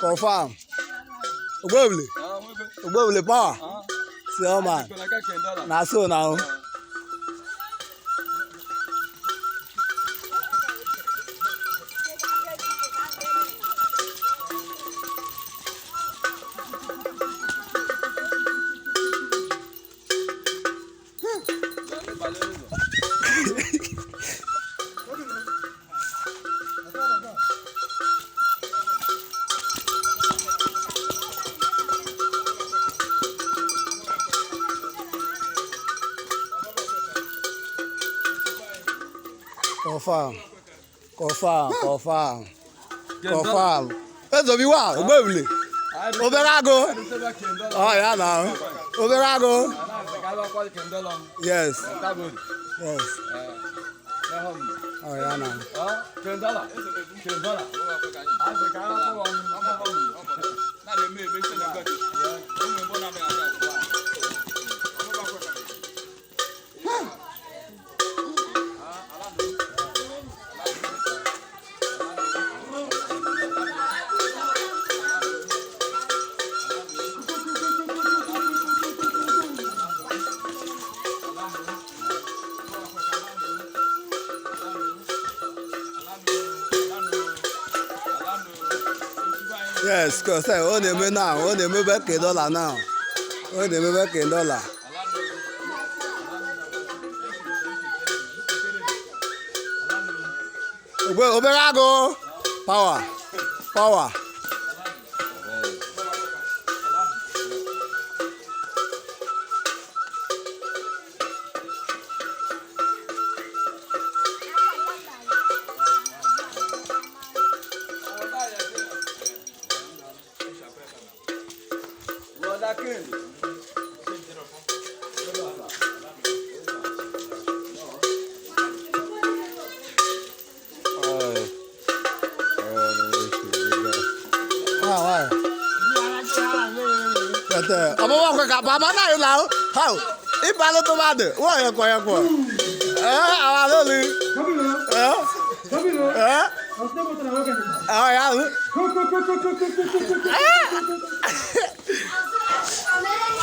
Confirm. Ogbebili. Ogbebili power. See oh man. Na so now. Confirm. Confirm. Confirm. Confirm. Ezobi wa Ogbebili. Obere agụ. Oh ya na. Obere agụ. Yes. Yes. Oh ya na. Yes, cause ọ na-eme now, ọ na-emebe ke dollar now. Ọ na-emebe ke dollar. Ogbe obere agụ. Power. Power. Why, why? But ọmọ wọn kọ ka bàbá náà yìí làwọn how ìbálò tó bá dé wọ́n yẹ kọ́ yẹ kọ́ ẹ àwọn àlọ́ọ̀lù ẹ ẹ àwọn yà lù.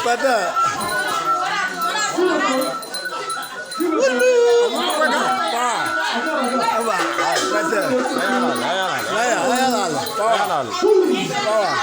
But ọmọ wọn kọ ka power but laya laya lala power power.